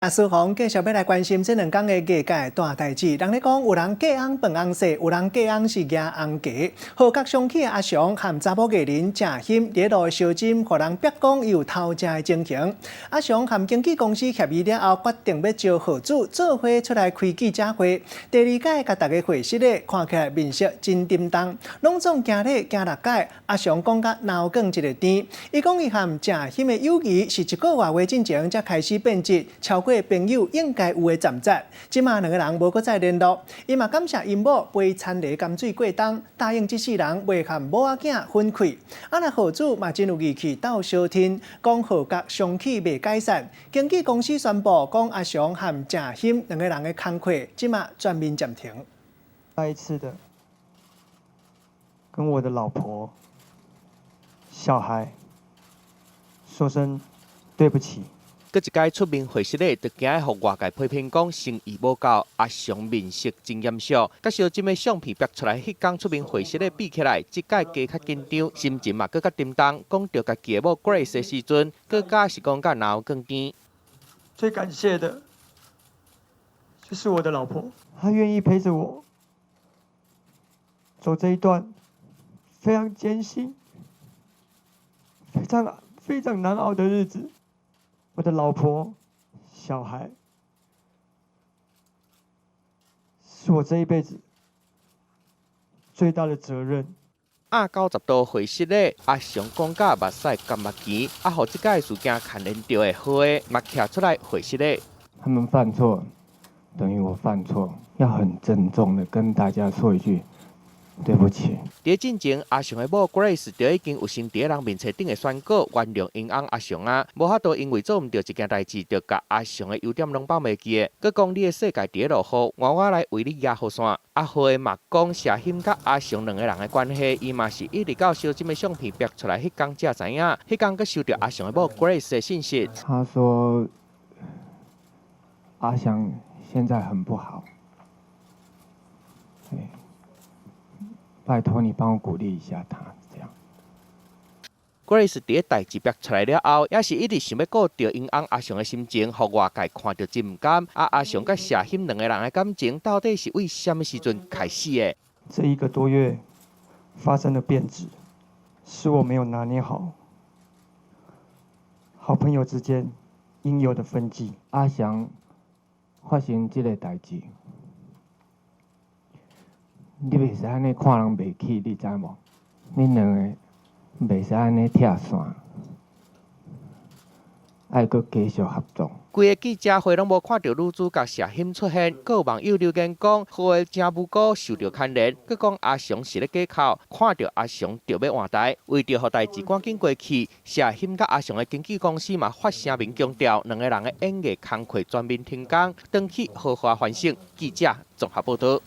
啊，蘇紅繼續欲來關心這兩工的藝界大代誌。人咧講，有人嫁翁飯翁婿，有人嫁翁是夯翁家。號角雙起的阿翔和查某藝人鄭欣佇咧路相針，予人逼講伊有偷食的情形。阿翔和經紀公司協議了後，決定欲招號主做伙出來開記者會。第二擺共大家會識咧，看起來面色真沉重。攏總行禮行六擺，阿翔講甲腦梗一个甜。伊講伊和鄭欣的友誼是一個外月進前才開始變質，超過朋友應該有的站節，這馬兩个人無閣再聯絡。伊嘛感謝𪜶某陪田螺甘水過冬，答應這世人袂和某仔囝分開。啊，若號主嘛真有義氣鬥相挺，講號角雙起袂解散。經紀公司宣布講阿翔和鄭欣兩个人的工課，這馬全面暫停。再一次的跟我的老婆、小孩說聲對不起。閣一擺出面會失禮，就驚予外界批評講誠意無夠。阿翔面色真嚴肅，佮相針的相片曝出來，彼工出面會失禮比起來，這擺加較緊張，心情嘛閣較沉重。講著家己的某 Grace 的時陣，閣加是講甲腦梗甜。最感謝的，就是我的老婆，她願意陪着我走這一段非常艱辛、非常非常難熬的日子。我的老婆、小孩，是我這一輩子最大的責任。亞90度會失禮，阿翔講甲目屎乾目墘，啊，予這擺事件牽連著的好的，嘛徛出來會失禮。他們犯錯，等於我犯錯，要很鄭重的跟大家說一句對不起。佇進前，阿翔的某 Grace 就已經有先佇人面冊頂的宣告原諒𪜶翁阿翔啊，無法度因為做毋著一件代誌，就共阿翔的優點攏放袂記的。閣講你的世界佇咧落雨，換我來為你舉雨傘。阿浩的嘛講，謝欣佮阿翔兩个人的關係，伊嘛是一直到相針的相片曝出來彼工才知影，彼工閣收著阿翔的某 Grace 的信息。他說阿翔現在很不好。拜託你幫我鼓勵一下他，這樣。 Grace 佇咧代誌曝出來了後，也是一直想欲顧著𪜶翁阿翔的心情，予外界看著真毋甘。啊，阿翔佮謝欣兩个人的感情，到底是為啥物時陣開始的？這一個多月發生的變質，是我沒有拿捏好好朋友之間應有的分際。阿翔發生這个代誌，你袂使按呢看人袂起，你知無？恁兩个袂使按呢拆散，愛閣繼續合作。規个記者會攏無看著女主角謝欣出現，閣有網友留言講，好的誠無辜受著牽連，閣講阿翔是咧假哭，看著阿翔就欲換台。為著予代誌趕緊過去，謝欣佮阿翔的經紀公司嘛發聲明強調，兩个人的演藝工課全面停工，轉去豪華反省。記者綜合報導。